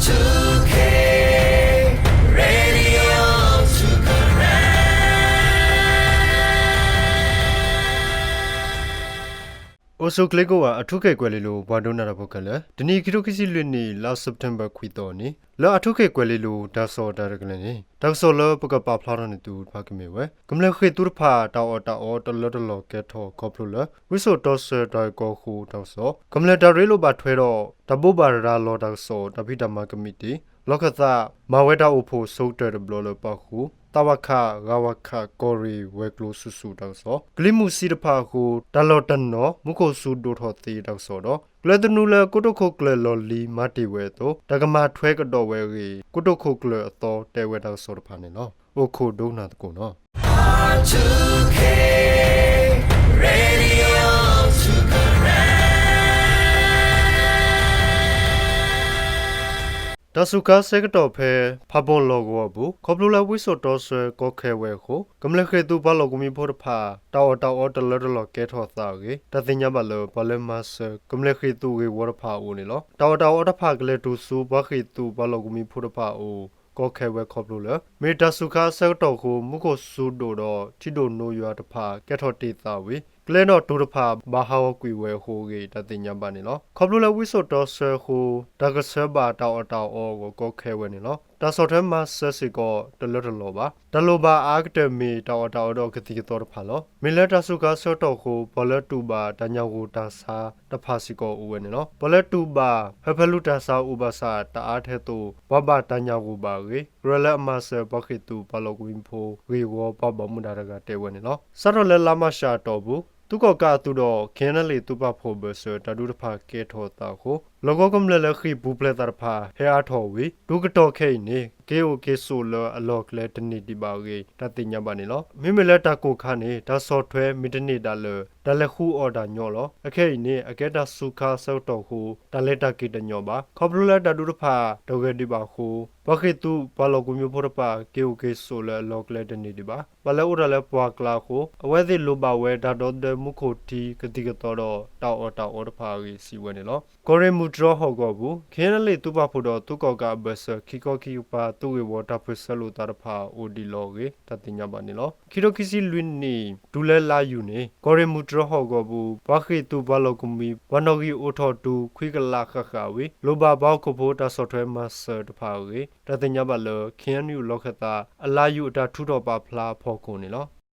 Radio အိၣ်ဆူၣ်ချ့ကိးဂၤ အၣ်ထူခ့ၣ်ကွဲၤလ့လိၤ ပှၤဒိကနၣ်တၢ်ဖိခဲလၢာ်, တနံၤအံၤ ခံထိခံဆံလွံၢ်နံၣ် လါစဲးပထ့ဘၢၣ်ခွံသီအနံၤ လၢအၣ်ထူခ့ၣ်ကွဲၤလ့လိၤ တၢ်ကစီၣ်တၢ်ရဲၣ်တၢ်ကျဲၤန့ၣ် တၢ်ကစီၣ်လၢပကပာ်ဖျါထီၣ်န့ၢ်သုတဖၣ်ကမ့ၢ်ဝဲ ကမျၢၢ်ဃ့ၢ်သုးတဖၣ် တၢ်အီၣ်တၢ်အီတလၢတလီၤကဲထီၣ်ခီဖျိလၢ ဝံစိာ်တီဆှၢတၢ်ဂ့ၢ်ကီအဃိတၢ်ကစီၣ်, ကမျၢၢ်တၢ်ရ့လိာ်ဘၣ်ထွဲဒီး တၢ်ဘိးဘၣ်ရၤလီၤတၢ်ကစီၣ် တၢ်ဖံးတၢ်မၤကမံးတံာ် လီၢ်ခၢၣ်သး မၤဝဲတၢ်အိၣ်ဖှိၣ်ဆိကတၢၢ်တဘျီလၢပၣ်ဃုာ် သးဝးခး ဂၤဝးခး ကီၢ်ရ့ၣ်ဝဲၤကျိၤဆူၣ်ဆူၣ်တၢ်ကစီၣ်, ကလံၤမုၢ်ဆံတဖၣ်အဃိ တၢ်လီၢ်တနီၤ မူခိၣ်စူၤဒိၣ်ထီၣ်သ့တၢ်ကစီၣ်ဒီး ကျဲသနူလၢကိတိာ်ခိၣ်ကျၢၢ်လီၢ်လံၤမၤတ့ၢ်ဝဲအသိး တၢ်ကမၤထွဲကဒီးဝဲအဂ့ၢ် ကိတိာ်ခိၣ်ကျၢၢ်အသီတဲဝဲတၢ်ကစီၣ်တဖၣ်န့ၣ်လီၤ. အိၣ်ခိးဒိကနၣ်သကိးနီၤ. တၢ်စူၤခါဆၢကတီၢ်ဖဲ ဖးပူၤလီၢ်ကဝီၤအပူၤ ခီဖျိလၢဝံစိာ်တီဆှၢကီခဲဝဲအဃိ ကမျၢၢ်ဃ့ၢ်သုးပှၤလီၢ်ကဝီၤမံၤဖိတဖၣ် တၢ်အီၣ်တၢ်အီတလၢတလီၤကဲထီၣ်သးအဂ့ၢ် တၢ်သ့ၣ်ညါဘၣ်လၢ ပှၤလၢမၤစၢၤ ကမျၢၢ်ဃ့ၢ်သုးဂ့ၢ်ဝီတဖၣ်အအိၣ်န့ၣ်လီၤ. တၢ်အီၣ်တၢ်အီတဖၣ်ကလဲၤတုၤဆူပှၤဃ့ၢ်သုးပှၤလီၢ်ကဝီၤမံၤဖိတဖၣ်အအိၣ် ကီခဲဝဲခီဖျိလၢ မ့ၢ်တၢ်စူၤခါဆၢကတီၢ်အဃိ မူခိၣ်စူၤဒိၣ်ဒီး ထံဒိၣ်နိယွၤတဖၣ် ကဲထီၣ်တ့ၢ်သးဝံၤ ကျဲဒီးတိၤတဖၣ် ဘၣ်ဟးဂီၤကွံာ်ဝဲအဃိအဂ့ၢ် တၢ်သ့ၣ်ညါဘၣ်န့ၣ်လီၤ. ခီဖျိလၢဝံစိာ်တီဆှၢအဃိ တၢ်ကဆှၢဘၣ်တၢ်အီၣ်တၢ်အီအဂီၢ် ကီခဲဝဲန့ၣ်လီၤ. တၢ်ဆီၣ်ထွဲမၤစၢၤစ့ၢ်ကီး တလၢတလီၤဘၣ်. တၢ်လိၣ်ဘၣ်အါကတၢၢ်မ့ၢ် တၢ်အီၣ်တၢ်အီဒီးကသံၣ်ကသီတဖၣ်လီၤ. မ့ၢ်လၢတၢ်စူၤခါဆၢကတီၢ်အဃိ ပှၤလၢတူၢ်ဘၣ်တၢ်ညၣ်ဂိၢ်တၢ်ဆါတဖၣ်စ့ၢ်ကီးအိၣ်ဝဲန့ၣ်လီၤ. ပှၤလၢတူၢ်ဘၣ် ဖၢဖၢလူတၢ်ဆါအိၣ်ဘၣ်ဆၣ် တအါထဲသိး ပှၤဘၣ်တၢ်ညၣ်ဂိၢ်ဘၣ်အဂ့ၢ် ကရၢလၢအမၤစၢၤပှၤဃ့ၢ်သုးပှၤလီၢ်ကဝီၤမံၤဖိဂ့ၢ်ဝီ ပှၤဘၣ်မူဒါတဂၤတဲဝဲန့ၣ်လီၤ. စးထီၣ်လၢလါမးရှးအတီၢ်အပူၤ သုးကီၣ်ကးအသုးဒီး ခ့ၣ်အဲၣ်အၣ်လ့ၣ်သုးပာ်ဖှိၣ်အဘၢၣ်စၢၤ တၢ်ဒုးတဖၣ်ကဲထီၣ်သးအဃိ လီၢ်ကဝီၤကမျၢၢ်လၢဃ့ၢ်ပူၤဖျဲးသးတဖၣ် ဟဲအါထီၣ်ဝံၤ တုၤကတီၢ်ခဲအံၤန့ၣ် က့ၤအိၣ်က့ၤဆိးလၢအလီၢ်ကျဲတန့ၢ်ဒံးဘၣ်အဂ့ၢ် တၢ်သ့ၣ်ညါဘၣ်န့ၣ်လီၤ. မ့မ့ၢ်လၢတၢ်ကိၢ်ခါန့ၣ် တၢ်ဆီၣ်ထွဲမ့ၢ်တန့ၢ်ဒၣ်လၢ တၢ်လဲၤဃုအီၣ်တၢ်ညီလီၤ. အခဲအံၤန့ၣ် အကဲတၢ်စူၤခါဆၢကတီၢ်အဃိ တၢ်လဲၤတၢ်က့ၤတညီဘၣ်. ခီဖျိလၢတၢ်ဒုးတဖၣ် တဂဲၤဒံးဘၣ်အဃိ ပှၤဃ့ၢ်သုးပှၤလီၢ်ကဝီၤမံၤဖိတဖၣ် က့ၤအိၣ်က့ၤဆိးလၢအလီၢ်ကျဲတန့ၢ်ဒံးဘၣ်. ဘၣ်လၢအိၣ်တၢ်လၢပှၢ်ကျါအဃိ အဝဲသ့ၣ်လိၣ်ဘၣ်ဝဲတၢ်ဒီသဒၢမူခိၣ်ထံ ကသံၣ်ကသီဒီး တၢ်အီၣ်တၢ်အီတဖၣ်အဂ့ၢ် စံးဝဲန့ၣ်လီၤ. ကီၢ်ရ့ၣ်မူတြီဟီၣ်ကဝီၤအပူၤ ခ့ၣ်အဲၣ်အၣ်လ့ၣ်သုးပာ်ဖှိၣ်ဒီး သုးကီၣ်ကးအဘၢၣ်စၢၤ ခံခီခံကပၤ သုးဂ့ၢ်ဝီတၢ်ပၢၢ်ဆၢလိာ်သးတဖၣ်အိၣ်ဒံးလီၤအဂ့ၢ် တၢ်သ့ၣ်ညါဘၣ်န့ၣ်လီၤ. ခံထိခံဆံလွံၢ်နံၣ် တုၤလၢလါယူၤန့ၣ် ကီၢ်ရ့ၣ်မူတြီဟီၣ်ကဝီၤအပူၤ ပှၤဃ့ၢ်သုးပှၤလီၢ်ကဝီၤမံၤ ပှၤနီၣ်ဂံၢ်အိၣ်ထီၣ်တုၤခွံကလးဃၣ်ဃၣ်ဝံၤ လိၣ်ဘၣ်ပှၤဟီၣ်ခိၣ်ဖိတၢ်ဆီၣ်ထွဲမၤစၢၤတဖၣ်အဂ့ၢ် တၢ်သ့ၣ်ညါဘၣ်လၢ ခ့ၣ်အဲၣ်ယူၣ်လီၢ်ခၢၣ်သး အလါယူၤအတၢ်ထုးထီၣ်ပာ်ဖျါအဖီခိၣ်န့ၣ်လီၤ.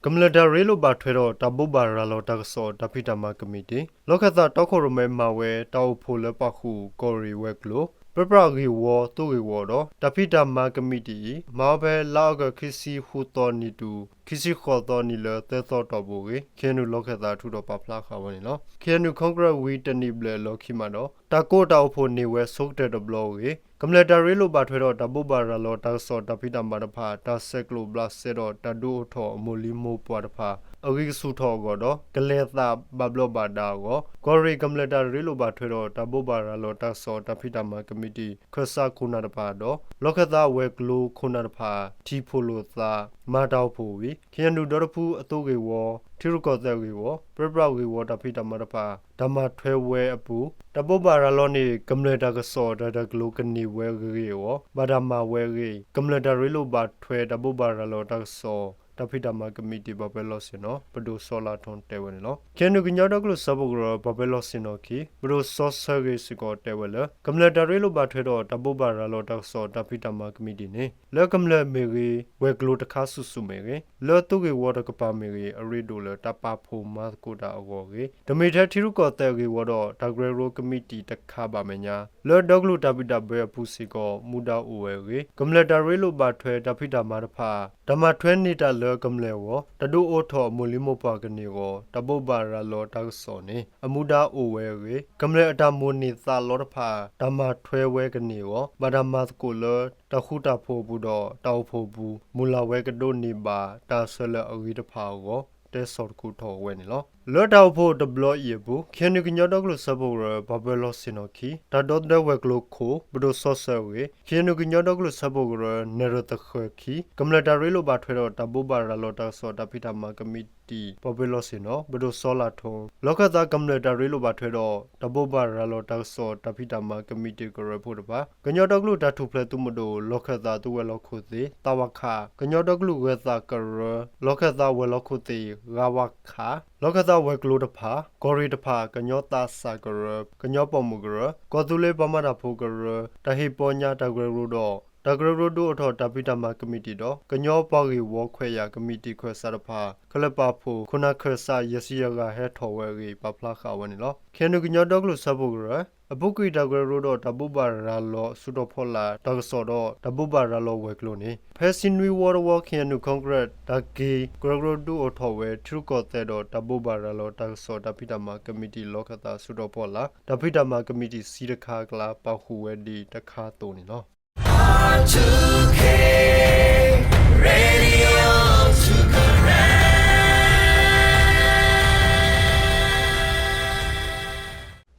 ကမျၢၢ်တၢ်ရ့လိာ်ဘၣ်ထွဲဒီး တၢ်ဘိးဘၣ်ရၤလီၤတၢ်ကစီၣ် တၢ်ဖံးတၢ်မၤကမံးတံာ် လီၢ်ခၢၣ်သးတီခိၣ်ရိၣ်မဲမၤဝဲတၢ်အိၣ်ဖှိၣ်လၢပာ်ဃုာ် ကီၢ်ရ့ၣ်ဝဲၤကျိၤ ပြၢပြးဂ့ၢ်ဝီသုးဂ့ၢ်ဝီဒီး တၢ်ဖံးတၢ်မၤကမံးတံာ်အံၤ မၤအီၤဖဲလါအီကူး ခံဆံဃုသီနံၤတုၤ ခံဆံဃိးသီနံၤလၢသၢသီတီၢ်ပူၤအဂ့ၢ် ခ့ၣ်အဲၣ်ယူၣ်လီၢ်ခၢၣ်သး ထုးထီၣ်ပာ်ဖျါဃာ်ဝဲန့ၣ်လီၤ. ခ့ၣ်အဲၣ်ယူၣ် ခီကရၢၢ်ဝံၤတနံၣ်ဘျဲၣ်အလီၢ်ခံမးဒီး တၢ်ကိးတၢ်အိၣ်ဖှိၣ်န့ၢ်ဝဲဆိကတၢၢ်တဘျီအဂ့ၢ် ကမျၢၢ်တၢ်ရ့လိာ်ဘၣ်ထွဲဒီး တၢ်ဘိးဘၣ်ရၤလီၤတၢ်ကစီၣ် တၢ်ဖံးတၢ်မၤတဖၣ် တၢ်ဆဲးကျိးဘျးစဲဒီး တၢ်ဒုးအိၣ်ထီၣ်အမိၢ်လံၤမိၢ်ပှၢ်တဖၣ် အဂံၢ်ကဆူၣ်ထီၣ်အဂီၢ်ဒီး ကလဲၤအသးဘၣ်ဘျီးဘၣ်ဒါအဂီၢ် ကီၢ်ရ့ၣ်ကမျၢၢ်တၢ်ရ့လိာ်ဘၣ်ထွဲဒီး တၢ်ဘိးဘၣ်ရၤလီၤတၢ်ကစီၣ် တၢ်ဖံးတၢ်မၤကမံးတံာ် ခၢၣ်စးခိၣ်နၢ်တဖၣ်ဒီး လီၢ်ခၢၣ်သးဝဲၤကျိၤခိၣ်နၢ်တဖၣ် ထံၣ်ဖှိၣ်လိာ်သး မၤတၢ်အိၣ်ဖှိၣ်ဝံၤ ခ့ၣ်အဲၣ်ယူၣ်ဒီတဖုအသုးဂ့ၢ်ဝီ ထံရူၢ်ကီၢ်သဲးဂ့ၢ်ဝီ ပြၢပြးဂ့ၢ်ဝီ တၢ်ဖံးတၢ်မၤတဖၣ် တၢ်မၤထွဲဝဲအပူၤ တၢ်ဘိးဘၣ်ရၤလီၤန့ၢ် ကမျၢၢ်တၢ်ကစီၣ်တၢ်ရဲၣ်တၢ်ကျဲၤကန့ၢ်ဝဲအဂ့ၢ်အဂီၢ် ဘၣ်တၢ်မၤဝဲအဂ့ၢ် ကမျၢၢ်တၢ်ရ့လိာ်ဘၣ်ထွဲ တၢ်ဘိးဘၣ်ရၤလီၤတၢ်ကစီၣ် တၢ်ဖံးတၢ်မၤကမံးတံာ် ပှၤပၢၤလီၢ်ဆ့ၣ်နီၤ ပဒိၣ်စီၤလါထီတဲဝဲန့ၣ်လီၤ. ခ့ၣ်အဲၣ်ယူၣ်ကညီဒီကလုာ်စၢဖှိၣ်ကရၢ ပှၤပၢၤလီၢ်ဆ့ၣ်နီၤခံ ပဒိၣ်စီၤဆၢဂ့ၤစ့ၢ်ကီးတဲဝဲလၢ ကမျၢၢ်တၢ်ရ့လိာ်ဘၣ်ထွဲဒီး တၢ်ဘိးဘၣ်ရၤလီၤတၢ်ကစီၣ် တၢ်ဖံးတၢ်မၤကမံးတံာ်န့ၣ် လၢကမျၢၢ်မ့ၢ်ဂ့ၤ ဝဲၤကျိၤတခါဆူၣ်ဆူၣ်မ့ၢ်ဂ့ၤ လၢသုးဂ့ၢ်ဝီတကပၤမ့ၢ်ဂ့ၤ အရ့ဒိၣ်လၢတၢ်ပာ်ဖှိၣ်မၤသကိးတၢ်အဂီၢ်အဂ့ၢ် တမ့ၢ်ထဲထံရူၢ်ကီၢ်သဲးဂ့ၢ်ဝီဒီး တၢ်ကရၢကရိကမံးတံာ်တခါဘၣ်မဲာ်ညါ လၢဒီကလုာ်တၢ်ဘံၣ်တၢ်ဘၢအပူၤစ့ၢ်ကီး မူဒါအိၣ်ဝဲအဂ့ၢ် ကမျၢၢ်တၢ်ရ့လိာ်ဘၣ်ထွဲ တၢ်ဖံးတၢ်မၤတဖၣ် တၢ်မၤထွဲန့ၢ်တၢ်လၢကမျၢၢ်အဂီၢ် တၢ်ဒုးအိၣ်ထီၣ်အမိၢ်လံၤမိၢ်ပှၢ်ကန့ၢ်အဂီၢ် တၢ်ဘိးဘၣ်ရၤလီၤတၢ်ကစီၣ်န့ၣ် အမူဒါအိၣ်ဝဲအဂ့ၢ် ကမျၢၢ်အတၢ်မိၣ်န့ၢ်သးလီတဖၣ် တၢ်မၤထွဲဝဲကန့ၢ်အဂီၢ် ဘၣ်တၢ်မၤသကိးလၢ တၢ်ဃူတၢ်ဖိးအပူၤဒီး တၢ်အိၣ်ဖှိၣ်အပူၤ မုၢ်လၢ်ဝဲကဒိးန့ၢ်ဘၣ် တၢ်ဆၢလၢအဂ့ၤတဖၣ်အဂီၢ် တဲဆီၣ်တခူထီၣ်ဝဲန့ၣ်လီၤ. လၢတၢ်အိၣ်ဖှိၣ်တဘျီအံၤအပူၤ ခ့ၣ်အဲၣ်ယူၣ်ကညီဒီကလုာ်စၢဖှိၣ်ကရၢ ပှၤပၢၤလီၢ်ဆ့ၣ်နီၤခံ တၢ်ဒီသဒၢဝဲၤကျိၤခိၣ် ပဒိၣ်စီဆှံအဂ့ၢ် ခ့ၣ်အဲၣ်ယူၣ်ကညီဒီကလုာ်စၢဖှိၣ်ကရၢ နဲၣ်ရွဲၣ်သဃၢၤခံ ကမျၢၢ်တၢ်ရ့လိာ်ဘၣ်ထွဲဒီး တၢ်ဘိးဘၣ်ရၤလီၤတၢ်ကစီၣ်တၢ်ဖံးတၢ်မၤကမံးတံာ် ပှၤပၢၤလီၢ်ဆ့ၣ်နီၤ ပဒိၣ်စီၤလါထိ လီၢ်ခၢၣ်သးကမျၢၢ်တၢ်ရ့လိာ်ဘၣ်ထွဲဒီး တၢ်ဘိးဘၣ်ရၤလီၤတၢ်ကစီၣ်တၢ်ဖံးတၢ်မၤကမံးတံာ်ကရၢဖိတဖၣ် ကညီဒီကလုာ်တၢ်ထူၣ်ဖျဲးသုးမုၢ်ဒိၣ် လီၢ်ခၢၣ်သးသုးဝဲၤလီၢ်ခိၣ်သ့ၣ် သးဝးခး ကညီဒီကလုာ်ဂၢၤသးကရၢ လီၢ်ခၢၣ်သးဝဲၤလီၢ်ခိၣ်သ့ၣ် ဂၤဝးခး လီၢ်ခၢၣ်သးဝဲၤကျိၤတဖၣ် ကီၢ်ရ့ၣ်တဖၣ် ကညီသးစၢ်ကရၢ ကညီပိာ်မုၣ်ကရၢ ကီၢ်သူလ့ၤပှၤမၤတၢ်ဖိကရၢ တၢ်ဟ့ၣ်ပီညါတၢ်ကရၢကရိဒီး တၢ်ကရၢကရိဒုးအိၣ်ထီၣ်တၢ်ဖံးတၢ်မၤကမံးတံာ်ဒီး ကညီပှၤဂ့ၢ်ဝီခွဲးယာ်ကမံးတံာ်ခၢၣ်စးတဖၣ် ခဲလၢာ်ပာ်ဖှိၣ် ခိၣ်နၢ်ခၢၣ်စး ယဲၢ်ဆံယဲၢ်ဂၤဟဲထီၣ်ဝဲအဂ့ၢ် ပာ်ဖျါဃာ်ဝဲန့ၣ်လီၤ. ခ့ၣ်အဲၣ်ယူၣ်ကညီဒီကလုာ်စၢဖှိၣ်ကရၢ အပူၤကွံာ်တၢ်ကရၢကရိဒီးတၢ်ဘိးဘၣ်ရၤလီၤအစုတီၤဖီလာ်တၢ်ကစီၣ်ဒီး တၢ်ဘိးဘၣ်ရၤလီၤဝဲၤကျိၤန့ၣ် ဖဲဆံနွံဝီတဝီ ခ့ၣ်အဲၣ်ယူၣ် Congress တၢ်က့ၤကရၢကရိဒုးအိၣ်ထီၣ်ဝဲ ထံရူၢ်ကီၢ်သဲးဒီးတၢ်ဘိးဘၣ်ရၤလီၤတၢ်ကစီၣ်တၢ်ဖံးတၢ်မၤကမံးတံာ်လီၢ်ခၢၣ်သးစုတီၤဖီလာ် တၢ်ဖံးတၢ်မၤကမံးတံာ်ဆံတခါအကျါ ပာ်ဃုာ်ဝဲဒ်တခါအသိးန့ၣ်လီၤ. Radio Tookaram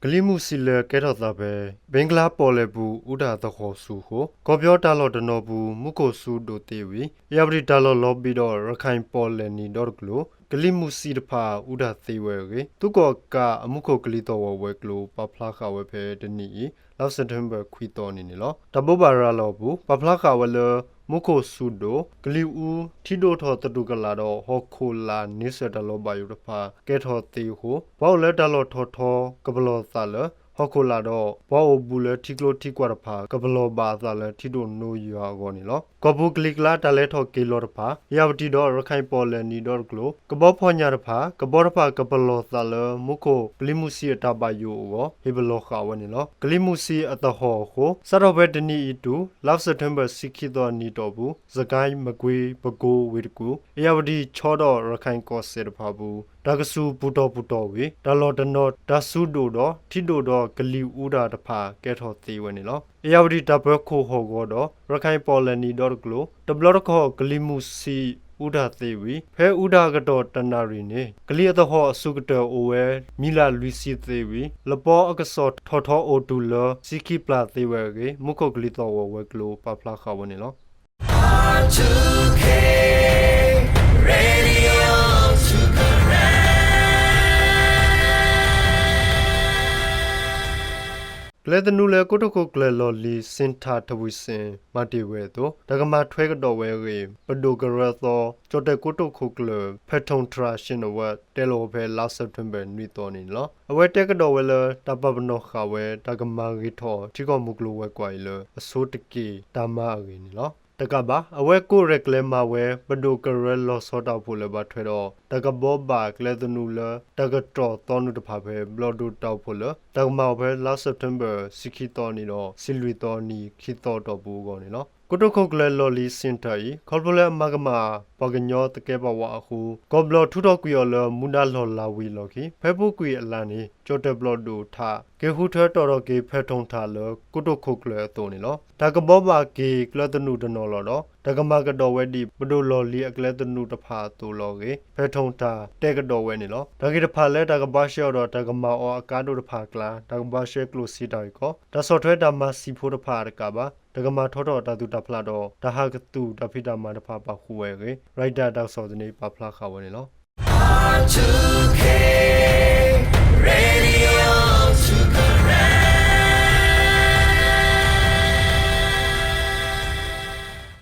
ကလံၤမုၢ်ဆံးလဲၤကဲထီၣ်သးဖဲ ဘ့ကလါပီၣ်လဲၣ်ပူၤ အူတၢ်သဟီၣ်ဆူၣ်အဃိ ကီၢ်ပယီၤတၢ်လီၢ်တနီၤပူၤ မူခိၣ်စူၤဒိၣ်သ့ဝံၤ အ့ၣ်ယၣ်ဝတံၣ်တၢ်လီၢ်လီၤဘံၣ်ဒီး ရခဲၣ်ပီၣ်လဲၣ်နံၤဒီတကျိၤ ကလံၤမုၢ်ဆံးတဖၣ်အူတၢ်သ့ဝဲအဂ့ၢ် သုးကီၣ်ကးအမူခိၣ်ကလံၤသီၣ်ဂီၤဝဲၤကျိၤ ပာ်ဖျါဃာ်ဝဲဖဲတနံၤအံၤ လါစဲးပထ့ဘၢၣ် ခွံသီနံၤန့ၣ်လီၤ. တၢ်ဘိးဘၣ်ရၤလီၤအပူၤ ပာ်ဖျါဃာ်ဝဲလၢ မူခိၣ်စူၤဒိၣ်, ကလံၤအူ, ထံဒိၣ်ထီၣ်သတူၢ်ကလာ်ဒီး ဟီၣ်ခိၣ်လာ်န့ဆၢၣ်တၢ်လီၤဘၣ်ယိၣ်တဖၣ် ကဲထီၣ်သ့အဃိ ပှၤအိၣ်လၢတၢ်လီၢ်ထီၣ်ထီ ကပလီၢ်သးလၢ ဟီၣ်ခိၣ်လာ်ဒီး ပှၤအိၣ်ဘူးလၢထံကျိထံကွၢ်တဖၣ် ကပလီၢ်ဘၣ်အသးလၢထံဒိၣ်နိယွၤအဂီၢ်န့ၣ်လီၤ. ကီၢ်ပူၤကလံၤကျါတၢ်လဲၤထီၣ်က့ၤလီၤတဖၣ် အ့ၣ်ယၣ်ဝတံၣ်ဒီး ရခဲၣ်ပီၣ်လဲၣ်နံၤဒီတကျိၤ ကဘီဖီၣ်ညၣ်တဖၣ် ကဘီတဖၣ်ကပလီၢ်သးလၢ မူခိၣ်ကလံၤမုၢ်ဆံးအတၢ်ဘၣ်ယိၣ်အဂီၢ် ဟ့ၣ်ပလီၢ်ဃာ်ဝဲန့ၣ်လီၤ. ကလံၤမုၢ်ဆံးအသဟီၣ်အဃိ စးထီၣ်ဖဲတနံၤအံၤတုၤ လါစဲးပထ့ဘၢၣ် ဆံခံသီနံၤတီၢ်ပူၤ စကဲ မကွ့ ပကိ ဝ့ၢ်တကူၣ် အ့ၣ်ယၣ်ဝတံၣ် ခၠီဒီး ရခဲၣ်ကီၢ်စဲၣ်တဖၣ်အပူၤ တၢ်ကစူၤပူၤတီၢ်ပူၤတီၢ်ဝံၤ တၢ်လီၢ်တနီၤ တၢ်စူၤဒိၣ်ဒီး ထံဒိၣ်ဒီးကလံၤအူတၢ်တဖၣ် ကဲထီၣ်သ့ဝဲန့ၣ်လီၤ. အ့ၣ်ယၣ်ဝတံၣ်တၢ်ပၢၤခိၣ်ဟီၣ်ကဝီၤဒီး ရခဲၣ်ပီၣ်လဲၣ်နံၤဒီတကျိၤ တဘျီတခီၣ်ကလံၤမုၢ်ဆံးအူတၢ်သ့ဝံၤ ဖဲအူတၢ်အကတီၢ်တနၣ်ရံၣ်န့ၣ် ကလံၤအသဟီၣ်အစုကတၢၢ်အိၣ်ဝဲ မံၤလၢ်လွံၢ်ဆံသ့ဝံၤ လပီအကစီၣ်ထီၣ်ထီအိၣ်တုၤလၢ ဆံခံပျၢ်သ့ဝဲအဂ့ၢ် မူခိၣ်ကလံၤသီၣ်ဂီၤဝဲၤကျိၤပာ်ဖျါဃာ်ဝဲန့ၣ်လီၤ. ကျဲသနူလၢကိတိာ်ခိၣ်ကျၢၢ်လီၢ်လံၤ စ့ၣ်ထၣ်ထဝံၣ်စ့ၣ် မၤတ့ၢ်ဝဲအသိး တၢ်ကမၤထွဲကဒီးဝဲအဂ့ၢ် ပဒိၣ်ကရၢသီ ကၠီၣ်တဲၣ်ကိတိာ်ခိၣ်ကျၢၢ် ဖဲးထူၣ်ထြၣ် ရှ့ၣ်နီၤဝၣ် တဲလီၤဝဲဖဲလါစဲးပထ့ဘၢၣ် နွံသီနံၤန့ၣ်လီၤ. အဝဲတဲကဒီးဝဲလၢ တၢ်ပာ်ပနီၣ်ဃာ်ဝဲ တၢ်ကမၤဂ့ၤထီၣ် ထံကီၢ်မုၢ်ကျိၤဝဲၤကွာ်အံၤလၢ အဆိတက့ၢ်တၢ်မၤအဂ့ၢ်န့ၣ်လီၤ. တကးဘၣ် အဝဲကိးရဲၣ်ကျဲၤမၤဝဲ ပဒိၣ်ကရၢလီၤဆီတၢ်အိၣ်ဖှိၣ်လၢဘၣ်ထွဲဒီး တၢ်ကဘီဘၣ်ကျဲသနူလၢ တၢ်ကတြီၢ်သီနုာ်တဖၣ်ဖဲ ဘျီၣ်ဒိၣ်တၢ်အိၣ်ဖှိၣ်လၢ တၢ်ကမၤအီၤဖဲလါစဲးပထ့ဘၢၣ် ဆံခံသီနံၤဒီး ဆံလွံၢ်သီနံၤ ခံသီတီၢ်ပူၤအဂီၢ်န့ၣ်လီၤ. ကိတိာ်ခိၣ်ကျၢၢ်လီၢ်လံၤ စ့ၣ်ထၣ်အံၤ ခီဖျိလၢအမၤကမၣ် ပှၤကညီသကဲးပဝးအဃိ ကီၢ်ဘျီၣ်ထုးထီၣ်ကွံာ်အီၤလၢ မူဒါလီၢ်လၤဝံၤအလီၢ်ခံ ဖဲပူၤကွံာ်အလါန့ၣ် ကၠီၣ်တဲၣ်ဘျီၣ်ဒိၣ်ထး က့ၤဟူးထၢတီၣ်ထီၣ်က့ၤ ဖဲးထူၣ်ထြၣ်လၢ ကိတိာ်ခိၣ်ကျၢၢ်အသိးန့ၣ်လီၤ. တၢ်ကဘီဘၣ်က့ၤကျဲသနူတနီၤလီၤဒီး တၢ်ကမၤကဒီးဝဲဒ် ပဒိၣ်လီၢ်လံၤအကျဲသနူတဖၣ်အသိးလီၤအဂ့ၢ် ဖဲးထူၣ်ထြၣ်တဲကဒီးဝဲန့ၣ်လီၤ. တၢ်ဂ့ၢ်တဖၣ်လၢတၢ်ကဘှါရှဲအီၤဒီး တၢ်ကမၤအီၤအကါဒိၣ်တဖၣ်အကျါ တၢ်ကဘှါရှဲကျိၣ်စ့တၢ်ဂ့ၢ်ကီ တၢ်ဆီၣ်ထွဲတၢ်မၤစံာ်ဖိတဖၣ်တကးဘၣ် တၢ်ကမၤထီထီၣ်တၢ်သူၣ်တၢ်ဖျးဒီး တၢ်ဟးကသူၣ်တၢ်ဖံးတၢ်မၤတဖၣ်ပာ်ဃုာ်ဝဲအဂ့ၢ် Reuters တၢ်ကစီၣ်သန့ပာ်ဖျါဃာ်ဝဲန့ၣ်လီၤ. အ